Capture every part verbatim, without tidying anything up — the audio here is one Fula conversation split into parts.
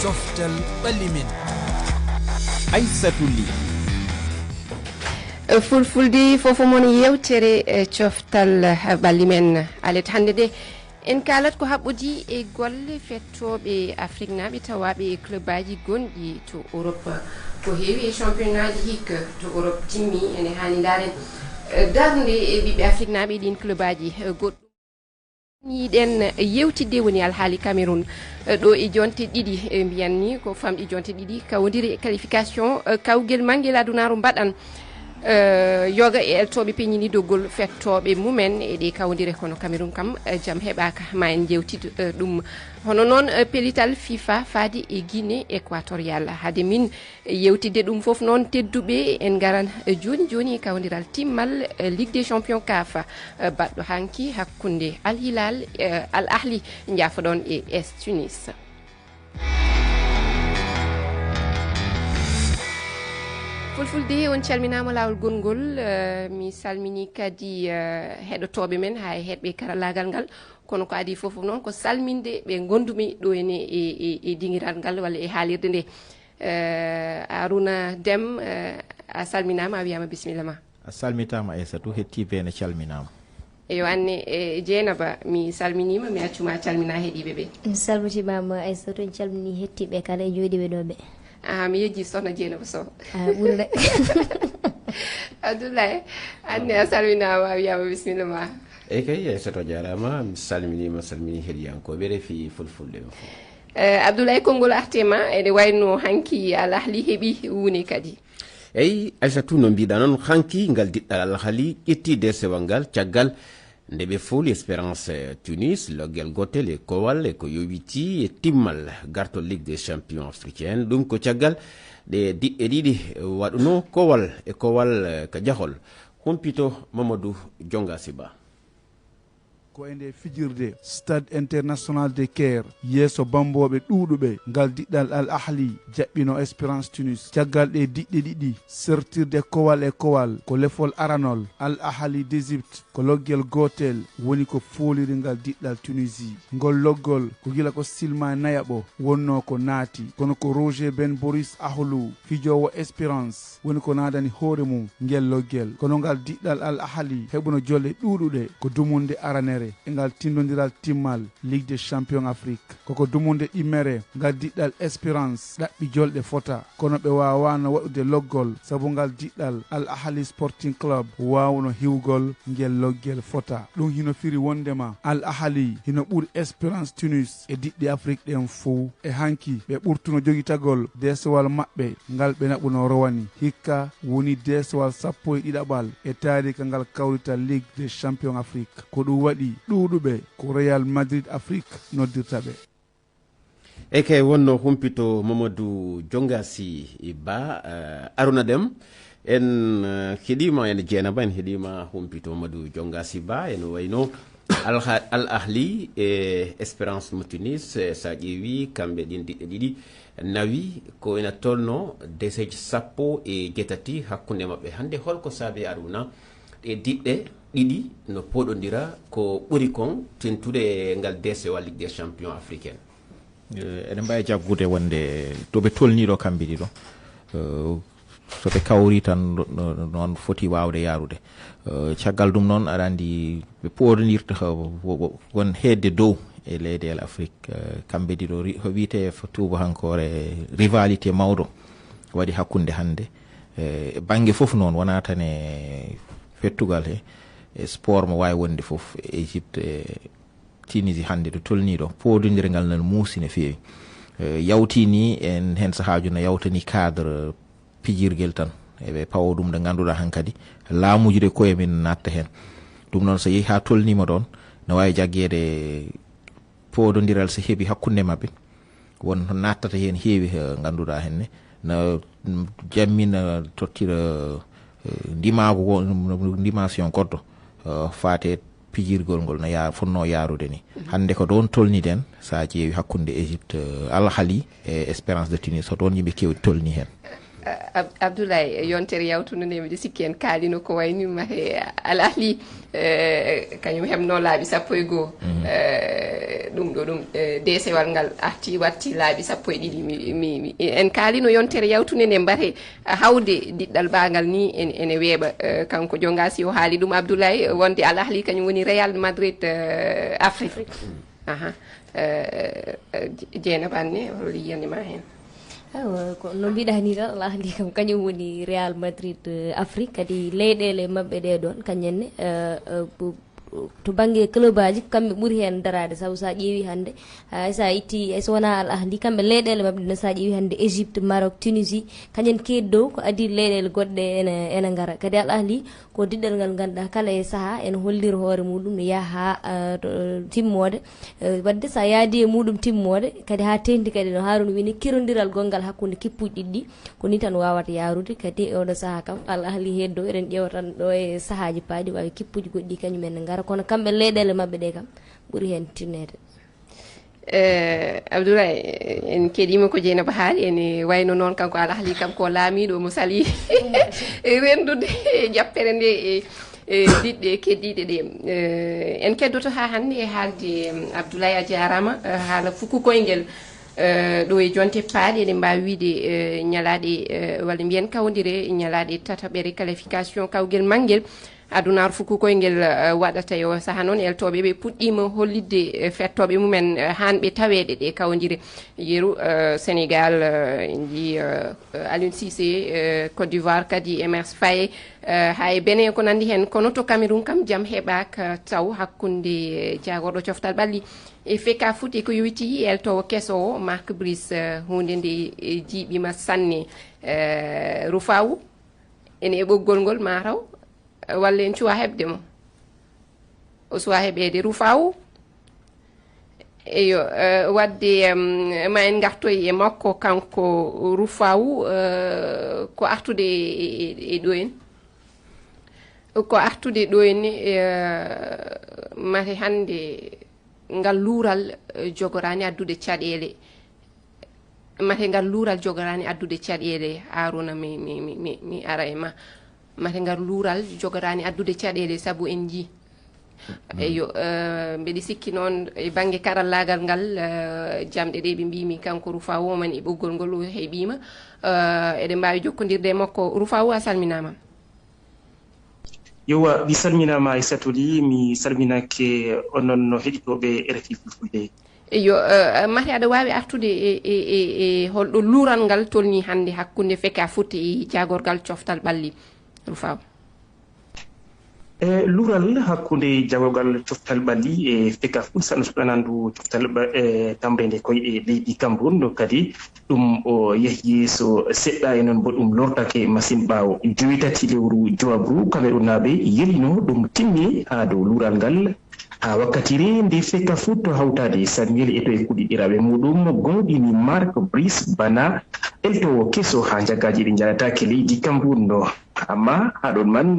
Coftal ɓalli men. Aysatu Ly. Fulfulde fof mon yewtere, eh, coftal, eh, ɓalli men. Alet hannde nde, en kaalat ko haɓɓodi e golle fettooɓe Afriknaaɓe tawaaɓe e clubaaji gonɗi to Europe. Ko heewi e championnaaji hikka to Europe timmi, ene haani ndaaren, eh, darnde e ɓiɓɓe Afriknaaɓe e ɗiin clubaaji, eh, goɗɗum. Yiɗen yewtidde woni alhaali Cameroun, eh, ɗo e jonte ɗiɗi, eh, mbiyan ni ko famɗi jonte ɗiɗi, kawondire e qualification, eh, kawgel manngel adunaaru mbaɗan, eh, yoga e eltooɓe peññinidogol fettooɓe mumen e ɗe kawondire, kono Cameroun kam, eh, jam heɓaaka. Ma en jewtid, eh, ɗum. Hono noon, eh, pellital fifa faade e Guinée Équatoriale. Hade min yewtidde ɗum fof noon, tedduɓe, en ngaran, eh, jooni jooni e kawndiral timmal, eh, Ligue des Champions caf, eh, baɗɗo hanki hakkunde Al Hilal, eh, Al Ahli, njaafoɗon, e S Tunis. Fulfulde, on calminaama laawol gonngol. Eh, mi salmini kadi, eh, heɗotooɓe men haa e heɗɓe karallaagal ngal. Kono ko adii fof noon ko salminde ɓe ngonndumi ɗo ene e, e, e dingiral ngal walla e haalirde nde. Eh, Aruna Dem, eh, a salminaama, a wiyaama bisimilla ma. A salmitaama, Aysatu, hettiiɓe ne calminaama. Eyo, anne, eh, Jeynaba, mi salminiima, mi accuma calmina heɗiiɓe ɓe. Mi salmitiima, Aysatu, en calmini heɗtiiɓe kala e jooɗiiɓe ɗo ɓe. Ah, mi yejji Sohna Jeynaba Sow. Ah, ɓuri rek. Abdoulaye, anne a salminaama, a wiyaama bisimilla ma. Eyi kay, Aysatu, a jaaraama, mi salminiima, salmini heɗiyankooɓe Rfi Fulfulde ɓe fof. Eh, Abdoulaye, konngol artema, ene wayno hanki Al Ahli heɓi wune kadi. Eyi, Aysatu, no mbiɗa noon, hanki ngal diɗɗal Al Ahli ƴetti deesewal ngal caggal nde ɓe fowli Espérance, eh, Tunis, loggel gootel e kowal, e ko yowitii e timmal gartol Ligue des Champions Africaine. Ɗum ko caggal ɗe diɗɗe ɗiɗi waɗunoo kowal e kowal, eh, ka jahol. Humpito Mamadou Jonga Siba. Ko e nde fijirde Stade International de Caire, yeeso bammbooɓe ɗuuɗuɓe, ngal diɗɗal Al Ahli jaɓɓino Espérance Tunis. Caggal ɗe diɗɗe ɗiɗi, sertirde kowal e kowal, ko lefol aranol Al Ahli d'Égypte, ko loggel gootel woni ko fooliri ngal diɗɗal Tunisie. Ngol loggol ko gila ko silma nayaɓo wonnoo ko naati, kono ko Roger Ben Boris Ahlou, fijoowo Espérance, woni ko naadani hoore mum ngel loggel. Kono ngal diɗɗal Al Ahli heɓuno jolɗe ɗuuɗuɗe, ko dumunde aranere e ngal tindondiral timmal Ligue des Champions Afrique. Koko dumunde ɗimmere ngal diɗɗal Espérance ɗaɓɓi jolɗe fota, kono ɓe waawaano waɗude loggol sabu ngal diɗɗal Al Ahli Sporting Club waawno hiwgol ngel loggel fota. Ɗum hino firi wondema Al Ahli hino ɓuri Espérance Tunis e diɗɗe Afrik ɗen fow. E hanki, ɓe ɓurtuno jogitagol deesewal maɓɓe ngal ɓe naɓuno rowani. Hikka woni deesewal sappo e ɗiɗaɓal e taarika ngal kawrital Ligue des Champions Afrique. Ko ɗum waɗi ɗuuɗuɓe ko Real Madrid Afrique noddirta ɓe. E kay wonno humpito Mamadou Jongasi Ba, eh, Aruna Dem. En, eh, heɗima, en jeenaba, en heɗima humpito Mamadou Jongasi Ba, en wayno Al, Al Ahli e Espérance mo Tunis, eh, sa ƴeewi kamɓe ɗin diɗɗe ɗiɗi nawi ko ina tolno deseji sappo e jeetati hakkunde maɓɓe. Hannde holko saabi Aruna ɗe diɗɗe ɗiɗi no pooɗondira ko ɓuri kon tentude e ngal deesewal Ligue des Champions africaine? Eh, eɗen mbaawi jaggude wonde to ɓe tolnii ɗo kamɓe ɗiɗo, eh, so ɓe kawri tan no, no, noon foti waawde yaarude. Eh, caggal ɗum noon, aɗa anndi ɓe pooɗondirta ko wo-, wo-, won heedde dow e leyɗeele Afrik. Eh, kamɓe ɗiɗo ri-, ko wiyetee ko tuubahankoore rivalité mawɗo waɗi hakkunde hannde. Eh, e bannge fof noon, wonaa tan e fettugal he, e sport mo waawi wonde fof, Égypte e Tunisie hannde to tolnii ɗo, pooɗondire ngal nana muusi no feewi. Eh, yawtii nii en heen sahaaju no yawta nii cadre pijirgel tan. Eɓe pawo ɗum nde ngannduɗaa hankadi laamuuji ɗi koye mum naatta heen. Ɗum noon so yehii haa tolniima ɗoon, no waawi jaggeede pooɗondiral so heɓi hakkunde maɓɓe. Won naattata heen heewi, eh, ngannduɗaa heen ne, na, mm, jammina tottira, eh, ndimaagu wo-, ndimation goɗɗo, eh, faate pijirgol ngol no ya-, fotnoo yaarude ni. Mhm. Hannde ko ɗoon tolniɗen, so a ƴeewi hakkunde Égypte, eh, Al Ahli e Espérance de Tunis, ko ɗoon yimɓe keewɗi tolni heen. Eh, Ab-, Abdoulaye, yontere yawtunde nde, miɗo sikki en kaalino ko wayni mate Al Ahli, eh, kañum heɓno laabi sappo e goo. Mhm. Eh, ɗo ɗum, eh, deesewal ngal arti, watti laabi sappo e ɗiɗi. Mi, mi, mi, en kaalino yontere yawtunde nde mbate, eh, hawde diɗɗal baagal ni en, ene weeɓa. Eh, kanko Jonga, si o haali ɗum, Abdoulaye, wonde Al Ahli kañum woni Real Madrid, eh, Afrique. Aha. Eh, eh, Je-, Jeynaba Anne, hol yiyannde ma heen? Awa, ko no mbiɗa ni tan, Al Ahli kam kañum woni Real Madrid, eh, Afrique, kadi leyɗeele maɓɓe ɗe ɗon, kañum ne, eh, eh, bu-, to bannge club aji, kamɓe ɓuri heen daraade, sabu so a ƴeewi hannde, hay so a itti, hay so wonaa Al Ahli, kamɓe leyɗeele maɓɓe ɗe, so a ƴeewi hannde Égypte, Maroc, Tunisie, kañum keedi dow, ko adii leyɗeele goɗɗe ene, ene ngara. Kadi Al Ahli, ko diɗɗal ngal ngannduɗaa kala e sahaa ene hollira hoore muɗum, no yaha haa, eh, to, timmoode. Eh, waɗde so a yaadi e muɗum timmoode, kadi haa teeŋti kadi no Harouna wini, kirondiral gonngal hakkunde kippuuji ɗiɗi ɗi, ko ni tan waawata yaarude. Kadi e oɗo sahaa kam, Al Ahli heddoo, eɗen ƴeewa tan ɗo e sahaaji paaɗi, waawi kippuuji goɗɗi kañum en ne ngara, kono kamɓe leyɗeele maɓɓe ɗe kam ɓuri heen tinneede. Eh, Abdoulaye, en keɗiima ko Jeynaba haali, ene wayno noon kanko Al Ahli kam ko laamiiɗo mo sali renndude e jappere nde e, e diɗɗe keddiiɗe ɗe. Eh, en keddoto haa hannde e haalde, em, Abdoulaye, a jaaraama, eh, haala fuku koyngel, eh, ɗo e jonte paaɗe, eɗen mbaawi wiyde, eh, ñalaaɗe, eh, walla mbiyen kawndire ñalaaɗe tataɓere qualification kawgel manngel. Adunaaru fuku koyngel, eh, waɗata e o sahaa noon, eltooɓe ɓe puɗɗiima hollitde, eh, fettooɓe mumen, eh, haanɓe taweede ɗe kawndire. Yeru, eh, Sénégal, eh, en njii, eh, eh, Aliou Cissé, eh, Côte d'Ivoire, kadi Emerse Faé, eh, haa e Bénin, ko nanndi heen. Kono to Cameroun kam, jam heɓaaka taw hakkunde, eh, jaagorɗo coftal ɓalli e Fecafoot e ko yowitii eltoowo keso o, Marc Brice, eh, huunde nde, eh, jiiɓiima sanne. Eh, Rufaawu, ene e ɓoggol ngol, mataw, walla en cuwaa heɓde mo? O suwaa heɓeede, Rufaawu. Eyo, eh, waɗde, em, ma en ngartoy e makko, kanko Rufaawu, eh, ko artude e, e, e ɗo en. Ko artude ɗo en, eh, mate hannde ngal luural, eh, jogoraani addude caɗeele. Mate ngal luural jogoraani addude caɗeele, Harouna, mi, mi, mi, mi, mi ara e ma. Mate ngal luural jogoraani addude caɗeele, sabu en njii. Eyo, eh, mbeɗi sikki noon e bannge karallaagal ngal, eh, jamɗe ɗe ɓe mbiimi kanko Rufaawu, o man e ɓoggol ngol o heɓiima. Eh, eɗen mbaawi jokkondirde e makko. Rufaawu, a salminaama. Yowa, mi salminaama Aissatou Ly, mi salminake onon no heɗitooɓe R F I Fulfulde. Eyo, eh, mate aɗa waawi artude e, e, e, e holɗo luural ngal tolnii hannde hakkunde Fecafoot e jaagorgal coftal ɓalli, Rufaawu? E luural hakkunde jaagorgal coftal ɓalli e Fecafoot, saɗa suɓanaa ndu coftal ɓa-, e tamreende koyɗe leydi Cameroun, ɗo kadi ɗum o yahi yeeso seɗɗa, e noon mbo ɗum lortake masin ɓaawo jowi tati lewru jowaɓru. Camerounaaɓe yelino ɗum timmi haa dow luural ngal. Haa wakkatire nde Fecafoot hawtaade Samuel Eto'o e kuɗiɗiraaɓe muɗum gomɗini Marc Brice bana eltoowo keso haa njagaaji ɗi njalataake leydi Cameroun. Amma haa ɗon man,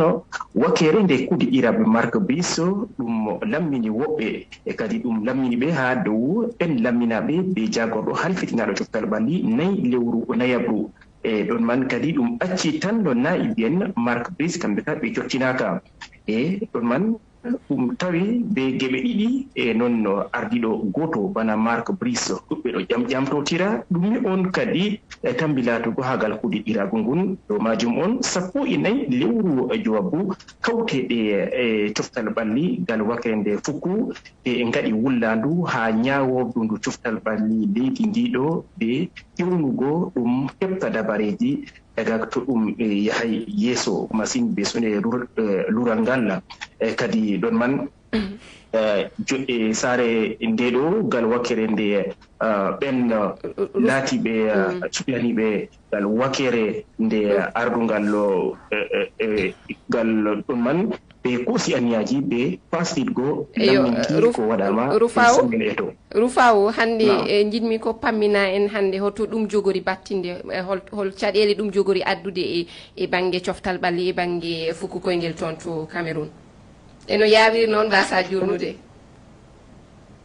wakere nde kuɗiɗiraaɓe Marc Brice ɗum lammini woɓɓe, e kadi ɗum lammini ɓe haa dow ɓen lamminaaɓe be jaagorɗo halfitinaaɗo coftal ɓalli nayi lewru nayaɓru. E ɗon man kadi ɗum acci tan no naa'ibi en Marc Brice kamɓe ka ɓe jottinaaka. E ɗon man ɗum tawi be geɓe ɗiɗi, e noon no ardiiɗo gooto bana Marc Brice, ɗuɓɓe ɗo ƴamƴamtotira. Ɗum mi on kadi e tambi laatugo haa ngal kuɗiɗiraagu ngun. Dow maajum on, sappo e nayi lewru jowaɓru, kawteeɗe e coftal ɓalli ngal wakere nde fukku, ɓe ngaɗi wullaandu haa ñaawordundu coftal ɓalli leydi ndiɗo, ɓe ƴewnugo ɗum heɓta dabareeji daga to ɗum, eh, yahay yeeso masin, be sone lur-, eh, lural ngal. Eh, kadi ɗon man, eh, jo-, eh, saare nde ɗo ngal wakere nde, eh, ɓen, eh, laati ɓe, eh, cuklani ɓe ngal wakere nde ardungal, eh, eh, eh, ngal ɗon man, ɓe koosi aniyaaji ɓe pasitgo. Eyo, lamminki Ruf-, ko waɗaama Rufaawo, Samuel Eto'o. Rufaawo, hannde, naam, e, njiɗmi ko pammina en hannde hoto ɗum jogori battinde, e, hol, hol caɗeele ɗum jogori addude e, e bannge coftal ɓalli, e bannge fuku koyngel toon to Cameroun. E no yaawiri noon, mbasa juurnude.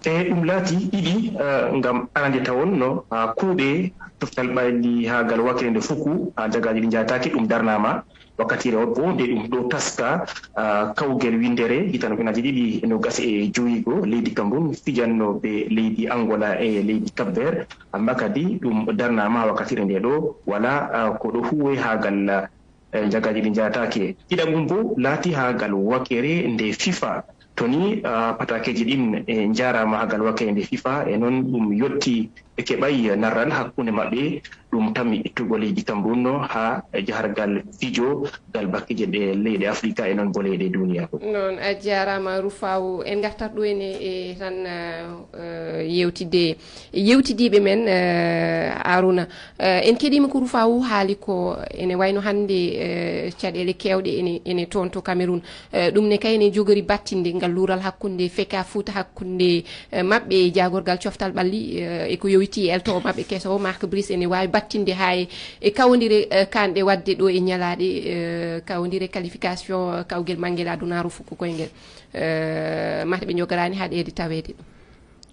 E ɗum laati ɗiɗi, eh, ngam arande tawon no, ah, kuuɗe coftal ɓalli haa gal wakere nde fuku, haa jagaaji ɗi njaataake, ɗum darnaama. Wakkatiire o bo nde ɗum ɗo taska, ah, kawgel winndere hitande ujunnaji ɗiɗi e nogas e jowigo, leydi Cameroun fijanno be leydi Angola e leydi Cap Vert. Amma kadi ɗum darnaama wakkatiire nde ɗo wala, ah, ko ɗo huwe haa gal, eh, jagaaji ɗi njaataake. Ɗiɗaɓum bo laati haa gal wakere nde fifa. To ni, ah, patakeji ɗin, eh, njaaraama haa gal wakere nde fifa, e noon ɗum yotti ɓe keɓay narral hakkunde maɓɓe, ɗum tammi ittugol leydi Cameroun no haa jahargal fijo gal bakkeje ɗe leyɗe Afrika e noon bo leyɗe duniyaaru. Noon, a jaaraama Rufawu. En ngartat ɗo ene e tan, eh, eh, yewtidde, yewtidiiɓe men, eh, Aruna. Eh, en keɗiima ko Rufawu haali ko ene wayno hannde, eh, caɗeele keewɗe ene, ene toon to Cameroun. Eh, ɗum ne kay ene jogori battinde ngal luural hakkunde Feka Fuuta, hakkunde, eh, maɓɓe e jaagorgal coftal ɓalli, eh, e ko yowiti e elto maɓɓe keso o, Marc Brice, ene waawi battinde haa e, e kawondire, eh, kaanɗe waɗde ɗo e ñalaaɗe, eh, kawondire qualification, eh, kawgel manngel adunaaru fuku koyngel. Eh, mate ɓe njogoraani haɗeede taweede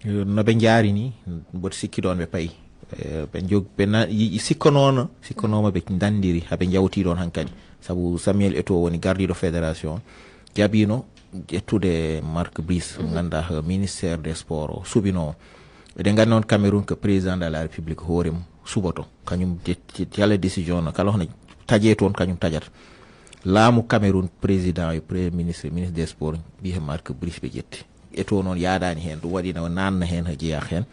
ɗum. No ɓe njaari ni, mboɗo sikki ɗoon ɓe payi. Eh, ɓe njog-, ɓe na-, yi-, yi-, sikkanoono, sikkanooma ɓe ndanndiri, haa ɓe njawti ɗoon hankadi. Sabu Samuel Eto'o woni gardiiɗo fédération, jaɓiino ƴettude Marc Brice, mo ngannduɗaa ko ministère des sports o suɓinoo. Eɗen nganndi noon Cameroun ko président de la République hoore mum suɓoto. Kañum de-, de-, kala décision no, kala hono taƴee toon, kañum taƴata. Laamu Cameroun, président e premier ministre, ministre des sports, wiyee Marc Brice ɓe ƴetti. Eto'o noon yaadaani heen, ɗum waɗi no naatna heen, haa jeyaa heen,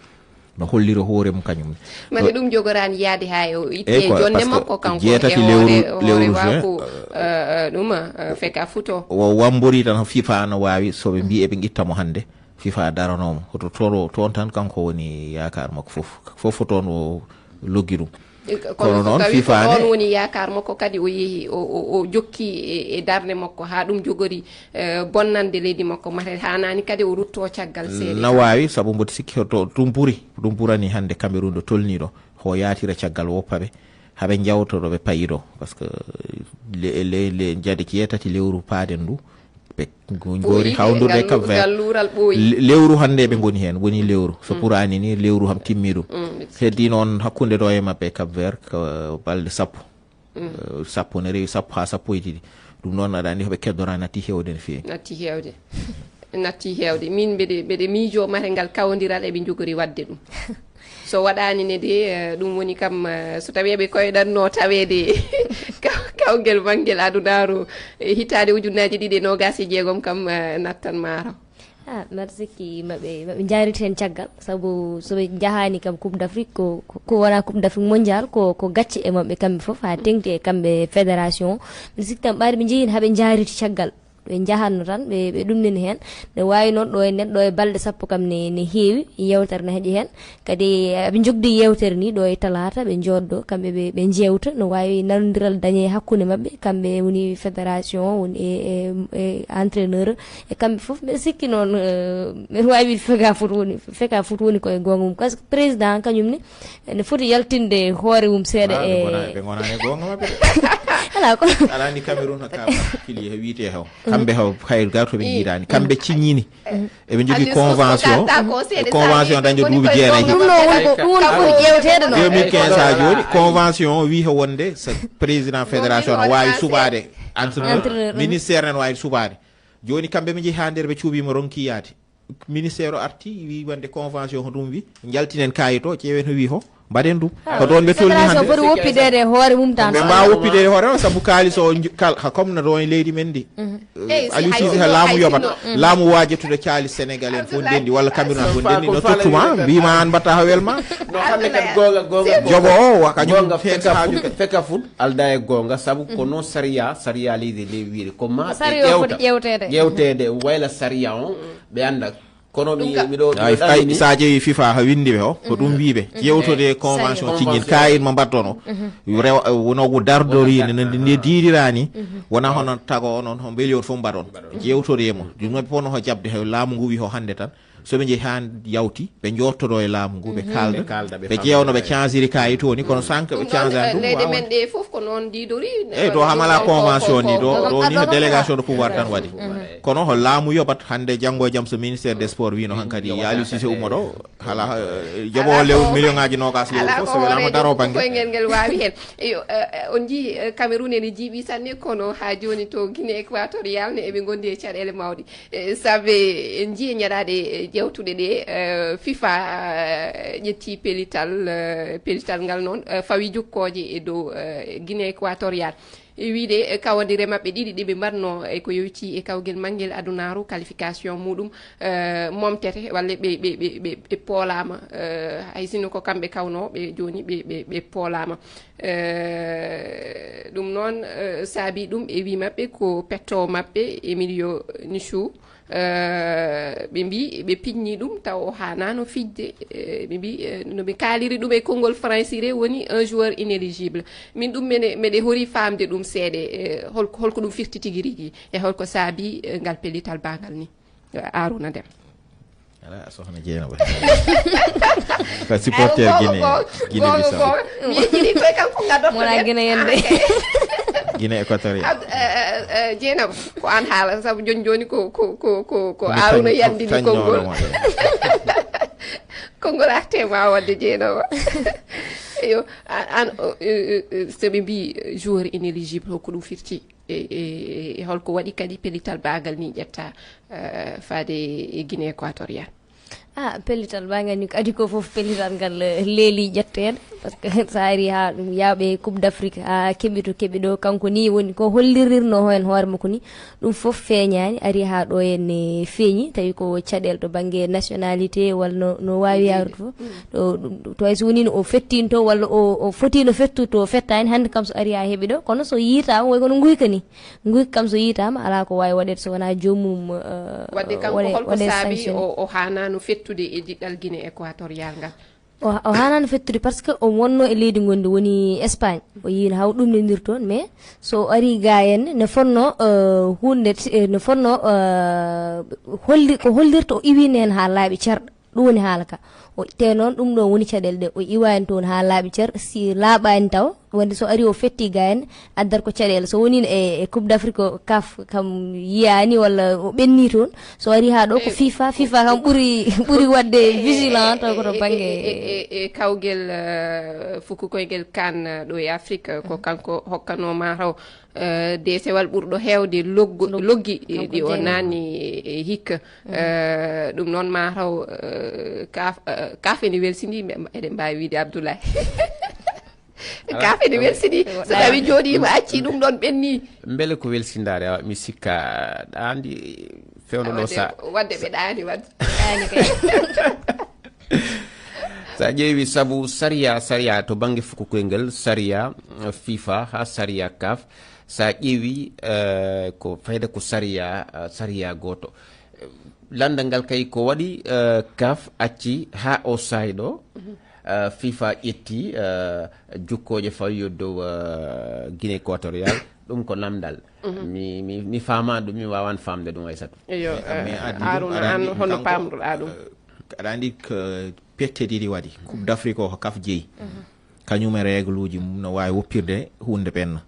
no hollira hoore mum kañum ne. Mate ɗum jogoraani yaade haa e o itte Eyi, ko, jonde parce que makko, kanko jeetati e lewru, hoore, hoore lewru juin, waaku, eh, eh, ɗum, eh, Feka Fuuta o. O wammbori tan, fifa no waawi, so ɓe mbii eɓe ngitta mo hannde, fifa daranoo mo. Hoto toro toon tan, kanko woni yaakaar makko fof. Fof ko toon o loggi ɗum. Kono noon, fifa ne, ɗoon woni yaakaar makko kadi, o yehi, o, o, o jokki e, e darnde makko haa ɗum jogori, eh, bonnande leydi makko. Mate haanaani kadi o rutto caggal seeɗa. Na waawi, sabu mboɗo sikki to ɗum ɓuri, ɗum ɓurani hannde Cameroun ɗo tolnii ɗo. Ho yaatira caggal woppa ɓe, haa ɓe njawta ɗo ɓe payi ɗo. Parce que le, le, le, njade jeetati lewru paaden ndu, ɓe ngo-, ngoori hawndurde e Cap Vert. Le-, lewru hannde ɓe ngoni heen, woni lewru. So pour ani ni, lewru ham timmi ɗum. Heddi noon hakkunde ɗo e maɓɓe e Cap Vert ko balɗe sappo. Eh, sappo ne rewi sappo haa sappo e ɗiɗi. Ɗum noon aɗa anndi hoɓe keddora natti heewde no feewi. Natti heewde. Natti heewde. Min mbeɗe, mbeɗe miijoo mate ngal kawondiral eɓe njogori waɗde ɗum. So waɗaani ne de, eh, ɗum woni kam, eh, so tawii eɓe koyɗatnoo taweede kaw-, kawgel manngel adunaaru, eh, hitaande ujunnaaji ɗiɗi e noogaas e jeegom kam, eh, nattan maaro. Ah, mbaɗa sikki maɓe, maɓe njaariti heen caggal, sabu so ɓe njahaani kam Coupe d'Afrique, ko, ko, ko wona Coupe d'Afrique mondial, ko, ko gacce e maɓɓe kamɓe fof, haa teŋti e kamɓe fédération. Mbiɗa sikki tan ɓaade ɓe njehiino haa ɓe njaariti caggal. Ɓe njahatno tan, ɓe, ɓe ɗumnini heen. Ne waawi noon ɗo e nder, ɗo e balɗe sappo kam ne, ne heewi, yeewtere ne heƴi heen. Kadi, eh, ɓe njogdi yeewtere ni ɗo e talaata, ɓe njooɗo, kamɓe ɓe, ɓe njeewta, no waawi nanondiral dañe hakkunde maɓɓe, kamɓe woni fédération, woni e, e, e entraîneur, e kamɓe fof. Mbeɗa sikki noon, eh, mbeɗa waawi wiide Fega Foot woni, Fega Foot woni koye goonga mum. Parce que président kañum ne, ene foti yaltinde hoore mum seeɗa. Ah, ɓe e ngona-, ɓe ngonaani e goonga maɓɓe de. Alaa ko. Alaa ni Cameroun haka particulier he wiyetee haw. Kamɓe haw, hay gar to ɓe njiidaani. Kamɓe ciññini. Eɓe njogii convention, convention dañde duuɓi jeenayi. Ɗum noon woni ko, ɗum woni ko ƴeewteede noon. Deux mille quinze haa jooni, convention o wii he wonde so président fédération no waawi suɓaade entraîneur, entraîneur, ministère ne no waawi suɓaade. Jooni kamɓe ɓe njehi haa nder ɓe cuuɓiima ronki yaade. Ministère o arti, wii wonde convention ko ɗum wii, njaltinen kaayit o, ƴeewen ko wii ho. Mbaɗen ɗum. Ah. Ko ɗoon ɓe tolni hannde. Fédération foti woppideede e hoore mum tan. Ɓe mbaawa woppideede e hoore mum, sabu kaalis o nju-, kal-, ka comme no ɗoon e leydi men ndi. Mhm. Eh, Aliou Cissé, laamu yoɓat. Laamu waajotude kaalis Sénégal en fof ndenndi, walla Cameroun fof ndenndi, no tottuma, mbiima aan mbatta hawel ma. No hannde kadi goonga, goonga, jogo o, wa kañum goonga heen Feka sahaaju Foot, Feka Foot alda e goonga, sabu ko noon sariya, sariya leydi ndi wiiri. Ko ma ɓe ƴeewta, ƴeewteede, wayla sariya on, ɓe annda. Kono mi, miɗo, ay, miɗo ay, ɗaɓɓini. So a ƴeewi fifa ha windi ɓe o, ko ɗum wiiɓe. Ƴeewtode convention ciññin, kaayit mo mbaɗɗon o. Rewa, eh, wono ko dardori, ne, ne, ne diidira ni. Wona hono tago o noon, ho mbeli on fof mbaɗon. Ƴeewtode mo. Ɗum noon fof no ho jaɓde he laamu ngu wi ho hannde tan. So ɓe njehi haa yawti, ɓe njoottodoo e laamu ngu, ɓe kaalda, ɓe ƴeewa no ɓe cansiri kayit o ni, kono sànq ɓe cansa ɗum, leyɗe men ɗe fof ko noon ndiidori. Eyi, ɗo hamala convention ni, ɗo ɗo ni no délégation de pouvoir tan waɗi. Kono ho laamu yoɓat hannde, janngo e jam, so ministère des sports wino hankadi Aliou Cissé ummo ɗo, hala, eh, joɓo lewru million ngaji nogas lewru fof, so welama daro bangge. Koyngel ngel waawi heen. Eyo, eh, eh, on njii, eh, Cameroun ene jiiɓi sanne, kono haa jooni to Guinée équatoriale ne eɓe ngondi e caɗeele mawɗe. Eh, sabe en njii e ñalaaɗe, eh, jewtuɗe ɗe, eh, fifa, eh, ƴetti pellital, eh, pellital ngal noon, eh, fawi jukkooje e dow, eh, Guinée équatoriale. E wiyde, eh, kawandire maɓɓe ɗiɗi ɗe ɓe mbaɗno e ko yowiti e kawgel manngel adunaaru, qualification muɗum, eh, momtete walla ɓe, ɓe, ɓe, ɓe, ɓe poolaama, eh, hay sinno ko kamɓe kawnoo ɓe jooni ɓe, ɓe, ɓe poolaama. Eh, ɗum noon, eh, saabi ɗum e wii maɓɓe ko pettoowo maɓɓe Emilio Nichou. Eh, ɓe mbi ɓe piññi ɗum taw o haanaano fijde. Eh, ɓe mbi, eh, no ɓe kaaliri ɗum e konngol francire woni un joueur inéligible. Min ɗum mene, meɗe hori faamde ɗum seeɗe, eh, holko, holko ɗum firti tigi rigi e holko saabi, eh, ngal pellital bangal ni. Eh, Arouna Dem. Ala sohna Jeynaba. Ko supporter Guinée, Guinée Bissau. Mi yejjini koye kanko ngaddoto. Wona Guinée yende. Guinée équatoriale. Jeynaba, ko an haala, sabu joni joni ko, ko, ko, ko, ko Arouna yandini konngol. Konngol arte ma wadde Jeynaba. Eyo, an, an, o, e, e, e, so ɓe mbi joueur inéligible, ko ɗum firti? E, e, e holko waɗi kadi pellital baagal ni ƴetta, eh, faade e Guinée équatoriale? Ah, pellital baagal ni, ko adi ko fof pellital ngal, eh, leeli ƴetteede. Par ce que so a ari haa ɗum yaaɓe Coupe d'Afrique, haa keɓi to keɓi ɗo, kanko ni woni ko hollirirno heen hoore makko ni, ɗum fof feeñaani, ari haa ɗo henne feeñi, tawi ko caɗeele to bannge nationalité walla no, no waawi yaarude fof. Ɗo, ɗum, to hay so woni no o fettinto walla o, o foti no fettu to fettaani, hannde kam so ari haa heɓi ɗo, kono so yiitaama, woy kono nguyka ni. Nguyka kam so yiitaama, alaa ko waawi waɗeede so wonaa joomum, eh, waɗe, waɗe sanction. Wadde kanko holko saabi o, o haanaano fettude e diɗɗal Guinée équatoriale ngal? O, o haanaano fettude par ce que o wonno e leydi ngonndi woni Espagne. O yiino haw ɗum ne ndir toon, mais so o ari ga henne, ne fonno, eh, huunde, eh, ne fonno, eh, holli-, ko hollirta o iwiino heen haa laaɓi cer. Ɗum woni haala ka. O, te noon ɗum ɗo woni caɗeele ɗe. O iwaani toon haa laaɓi cer, si laaɓaani taw, wonde so ari o fetti ga henne, addat ko caɗeele. So woni e, e Coupe d'Afrique o, kaf kam yiyaani walla o ɓenni toon. So ari haa ɗo ko fifa, fifa kam ɓuri, ɓuri waɗde vigilant taw ko to bannge. E, e, e, e kawgel, eh, fuku koygel kan, eh, ɗo e Afrique, eh, ko kanko hokkano ma taw, eh, deesewal ɓurɗo heewde loggu-, loggi, eh, ɗi o naanni e hikka. Eh, ɗum noon ma taw, eh, kaf, eh, kaf ene welsini, mbe-, eɗen mbaawi wiyde Abdoulaye. Kaf ene welsini, so tawi jooɗiima acci ɗum ɗon ɓenni. Mbele ko welsindaare, awa, mi sikka ɗaandi fewndo ɗo sa- wadde ɓe ɗaani wadde. Ɗaani kay. Sa ƴeewi sabu sariya, sariya to bannge fuku koyngel, sariya, eh, fifa, haa sariya kaf, sa ƴeewi, eh, ko fayda ko sariya, eh, sariya gooto. Eh, lannda ngal kay ko waɗi, eh, kaf acci haa o saay ɗo, eh, fifa ƴetti, eh, jukkooje fawi yo dow, eh, Guinée équatoriale. Ɗum ko lamndal. Mi, mi, mi faamaani ɗum, mi waawaani faamde ɗum, Aysatu. Eyo, eh, Arouna, an honno paamruɗaa ɗum? Aɗa anndi ko pette ɗiɗi waɗi. Coupe d'Afrique o ko kaf jeyi. Kañum e règle uji mum no waawi woppirde huunde ɓenna.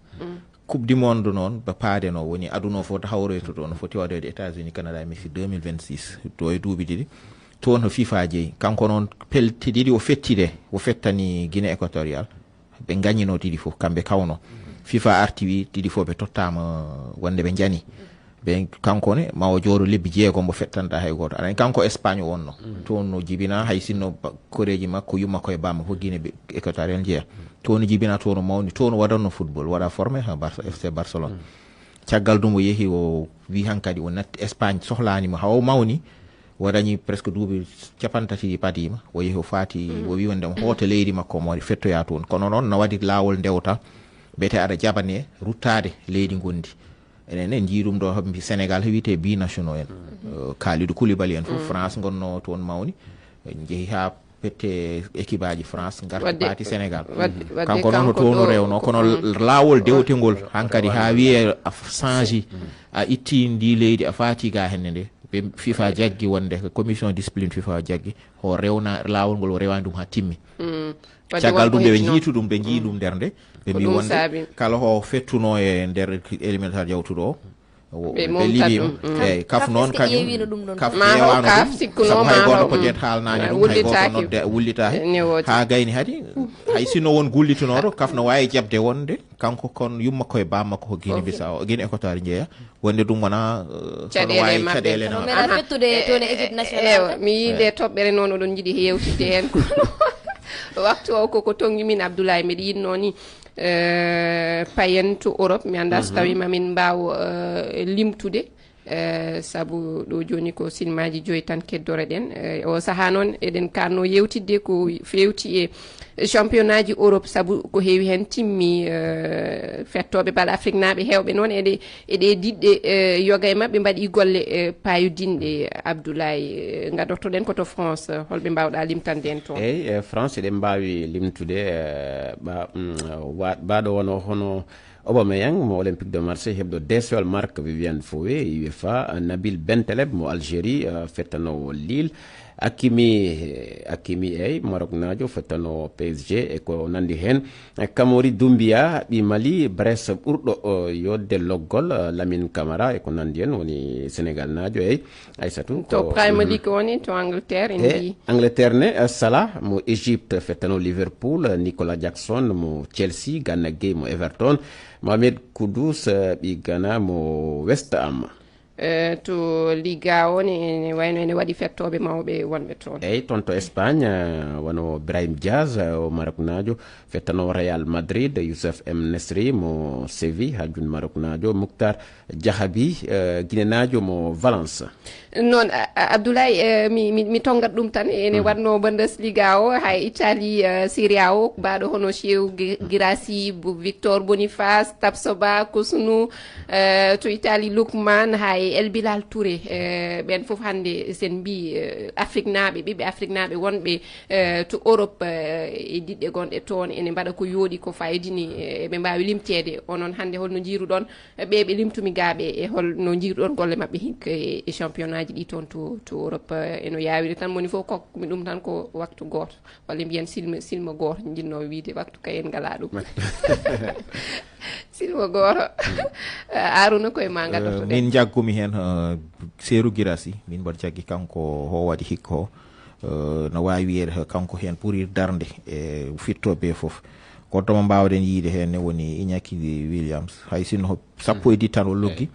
Coupe du monde noon, ba paade no woni aduna o fof to hawroyto to, no foti waɗoyde États-Unis, Canada, e Mexique deux mille vingt-six, to e duuɓi ɗiɗi. Toon ko fifa jeyi. Kanko noon, pelle ɗiɗi o fetti ɗe, o fettani Guinée équatoriale. Ɓe ngañino ɗiɗi fof, kamɓe kawno. Fifa arti wi ɗiɗi fof ɓe tottaama wonde ɓe njani. Ɓe, kanko ne, ma o jooɗo lebbi jeegom, o fettanta hay gooto. Aɗa anndi kanko Espagne o wonno. Toon no jibina, hay sinno ba-, koreeji makko, yumma koye bamma fof Guinée ɓe-, équatoriale jeeya. Toon no jibina, toon no mawni, toon no waɗatno football, waɗa formé ha Barça, F C Barcelone. Caggal ɗum o yehi, o wi hankadi o natti Espagne, sohlaani mo, haw mawni, o dañi presque duuɓi capanɗe tati padiima, o yehi o faati, o wi wonde mo hoota leydi makko, mo waɗi fettoya toon. Kono noon, no waɗi laawol ndewta, mbiyete aɗa jabane ruttaade leydi ngondi. Enen en njii ɗum ɗo, Sénégal, he wiyetee binationaux en. Eh, Kalidou Koulibaly en fof, France ngonno toon mawni. En njehi haa pette équipe aji France, ngarti paati Sénégal. Kanko noon ko toon o rewno, kono laawol dewtengol hankadi haa wiyee a f-, change, a itti ndi leydi, a faati ga henne nde. Ɓe FIFA jaggi wonde ko commission discipline FIFA jaggi, ho rewna laawol ngol, o rewani ɗum haa timmi. Caggal ɗum ɓe njiitu ɗum, ɓe njii ɗum nder nde ɓe mbi wonde kala ho fettuno e nder éliminatoire jawtuɗo o, ɓe liɓi ɗum. Eyyi, kaf noon kañum, kaf ƴeewano ɗum, sabu hay gooto ko jet haalnani ɗum, hay gooto nodde wullitaaki. Haa gayni hadi, hay sinno won gullitinooɗo, kaf no waawi jaɓde wonde kanko kon yumma ko e bamma ko Guinée Bissau, Guinée Équatoriale njeeya. Wonde ɗum wona, eh, kono caɗeele wawi maɓɓe. Caɗeele no. Aha. Fettude e toon e équipe nationale. Ewa, mi yii nde toɓɓere noon oɗon njiɗi yewtidde heen. Kono waktu o koko tongi min Abdoulaye, mbiɗa yinno ni, eh, payen to Europe, mi annda so tawima min mbaaw, eh, limtude. Eh, sabu ɗo jooni ko silmaji joyi tan keddore ɗen. Eh, o saha noon eɗen kanno yewtidde ko fewti e championnat ji Europe, sabu ko heewi heen timmi, eh, fettooɓe bal Afrique naaɓe heewɓe noon eɗe, eɗe diɗɗe, eh, yoga e maɓɓe mbaɗi golle, eh, paayodinɗe. Abdoulaye, eh, ngadortoɗen ko to France, holɓe mbaawɗa limtande en toon? Eyi, e France eɗen mbaawi limtude, eh, ɓa-, mm, wa-, baɗo wano hono Aubameyang mo Olympique de Marseille, heɓɗo D C L Marc Viviane Foe, U F A, Nabil Bentaleb mo Algérie, eh, fettanowo Lille, Hakimi, Hakimi, eyi, Maroknaajo, fettanowo P S G, e ko nanndi heen. Kamori Doumbia, ɓii Mali, Brest ɓurɗo, o, yodde loggol, eh, Lamine Camara, e ko nanndi heen, woni Senegalnaajo, eyi. Aissatou, to ko Premier League woni, to Angleterre, en e mbiyi. Angleterre ne, eh, Salah mo Égypte, fettano Liverpool, eh, Nicolas Jackson mo Chelsea, Gana Gueye mo Everton, Mohamed Kudus, eh, ɓii Ghana mo West Ham. Eh, to Liga o ne, ne wayno ene waɗi fettooɓe mawɓe wonɓe toon. Eyi, toon to Espagne, eh, wano Brahim Diaz, eh, o Maroknaajo, fettano Real Madrid, Youssef M Nesri mo Séville, hajjun Maroknaajo, Muktar Jahabi, eh, Guinenaajo mo Valence. Noon, a-, a-, Abdoulaye, eh, mi, mi, mi tonngat ɗum tan, ene waɗno Bundesliga o, hay Italie, eh, Serie A o, mbaɗo hono Cheikhou Gi-, Guirassy, Bo-, Victor Boniface, Tapsoba, Kusunu, eh, to Italie Lookman, hay El Bilal Touré, eh, ɓen fof hannde sen mbi, eh, Afrique naaɓe, ɓiɓɓe Afrique naaɓe wonɓe, eh, to Europe, eh, e diɗɗe gonɗe toon, ene mbaɗa ko yooɗi, ko fayodini, eh, eɓe mbaawi limteede. Onon hannde holno njiiruɗon ɓe ɓe limtumi ga ɓe, e hol no njiiruɗon golle maɓɓe hikka e, e championnat ji ɗi toon to, to Europe, eh, eno yaawiri tan, moni fof kokkumi ɗum tan ko waktu gooto, walla mbiyen silma, silma gooto, njinnoo wiide waktu kay en ngalaa ɗum. Silma gooto. Aruna, koye ma ngaddoto. Eh, ɗen. Min njaggumi heen, eh, Seeru Girasi, min mboɗo jaggi kanko ho waɗi hikka ho. Eh, no waawi wiyeede ko kanko heen ɓuri darnde e fittooɓe ɓe fof. Goɗɗo mo mbaawɗen yiyde heen ne woni Iñaki Williams. Hay sinno ko sappo e ɗiɗi tan o loggi.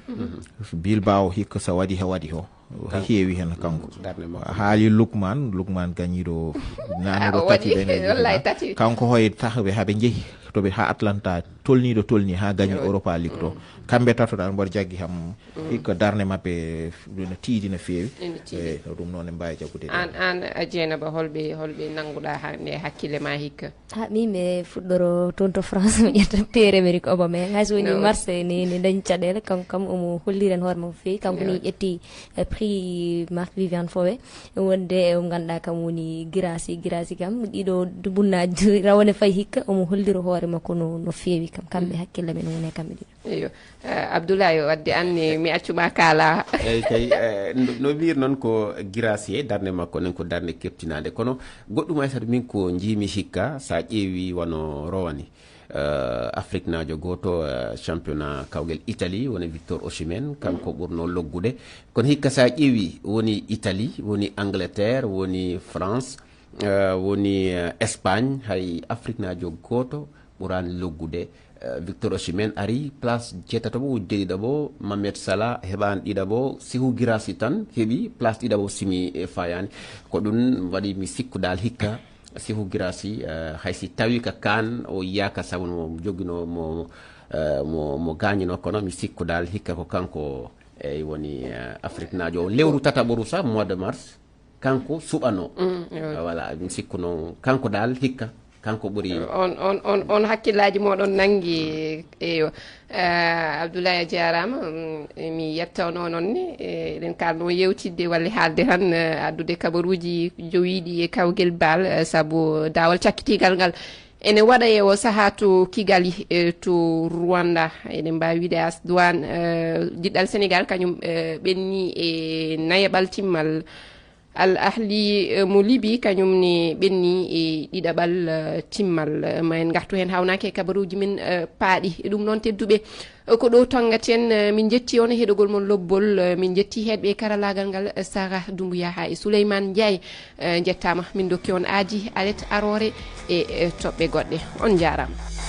Bilbao hikka so waɗi he waɗi o. He heewi heen kanko. Darnde makko. A haali Lukman, Lukman gañiiɗo nanuɗo tati ɓe ne. Wallahi tati. Kanko hoye tah ɓe haɓe njehi to ɓe haa Atlanta tolniiɗo tolni haa gañi Europa League to. Kamɓe tato ɗan mboɗo jaggi ham hikka darnde maɓɓe no tiiɗi no feewi. Ene tiiɗi. Eyi, no ɗum noon en mbaawi jaggude. Aan, aan, a Jeynaba, holɓe, holɓe nannguɗaa ha-, nde hakkille ma hikka? Ha, min mi fuɗɗoro toon to France, mi ƴetta Pierre-Emerick Aubameyang. Hay so woni Marseille ni, ni dañi caɗeele, kanko kam omo holliri en hoore makko feewi. Kanko ni ƴetti, eh, prix Marc Viviane Foe. Wonde, eh, mo ngannduɗaa kam woni Girasi. Girasi kam, ɗiɗo dubunnaaji rawane fayi hikka, omo holliri hoore makko no, no feewi kam. Kamɓe hakkille men woni e kamɓe ɗiɗo. Eyo. Eh, Abdoulaye, wadde anni mi accuma kaala. Eyi kay, eh, no, no wiir noon ko Girasi e darnde makko nen ko darnde keptinaande. Kono goɗɗum ay sato min ko njiimi hikka, sa ƴeewi wano rowani, eh, Afriknaajo gooto, eh, championnat kawgel Italie, woni Victor Osimhen, kanko ɓurno loggude. Kono hikka sa ƴeewi woni Italie, woni Angleterre, woni France, eh, woni, eh, Espagne, hay Afriknaajo gooto ɓuraani loggude. Eh, Victor Osimhen ari place jeetataɓo, wujje ɗiɗaɓo, Mohamed Salah heɓaani ɗiɗaɓo, Sekou Girassi tan heɓi place ɗiɗaɓo simi, eh, fayaani. Ko ɗum waɗi mi sikku dal hikka Sekou Girassi, eh, hay si tawi ka kaan o yiyaaka sabu no mo joginoo mo, eh, mo, mo gaañinoo, kono mi sikku dal hikka ko kanko, eh, woni, eh, Afriknaajo. O lewru tataɓoru sa mois de mars. Kanko suɓano. Mm, ewa. Ah, voilà, mi sikku noon kanko dal hikka, kanko ɓuri. On, on, on, on hakkillaaji mooɗon nanngi, eyo. Eh, Abdoulaye a jaaraama, mm, mi yetta on onon ne, eh, eɗen kaalno yewtidde walla haalde tan, eh, addude kabaruuji jowiiɗi e kawgel bal, eh, sabu daawal cakkitiigal ngal. Ene waɗa e o sahaa to Kigali, e, to Rwanda. Eɗen mbaawi wiyde as duwaan, e, diɗɗal Senegal, kañum, e, ɓenni e nayaɓal timmal. Al Ahli, e, mo Libi, kañum ne ɓenni e ɗiɗaɓal, e, timmal. E, ma en ngartu heen hawnaaki e kabaruuji men, e, paaɗi. E ɗum noon, tedduɓe, e, ko ɗo tonngaten. E, min njetti on e heɗogol mon lobbol. E, min njetti heɗɓe e karallaagal ngal, e, Sarah Doumbouya haa e Souleymane Ndiaye. E, njettaama. Min ndokki on aadi alet aroore e, e toɓɓe goɗɗe. On njaaraama.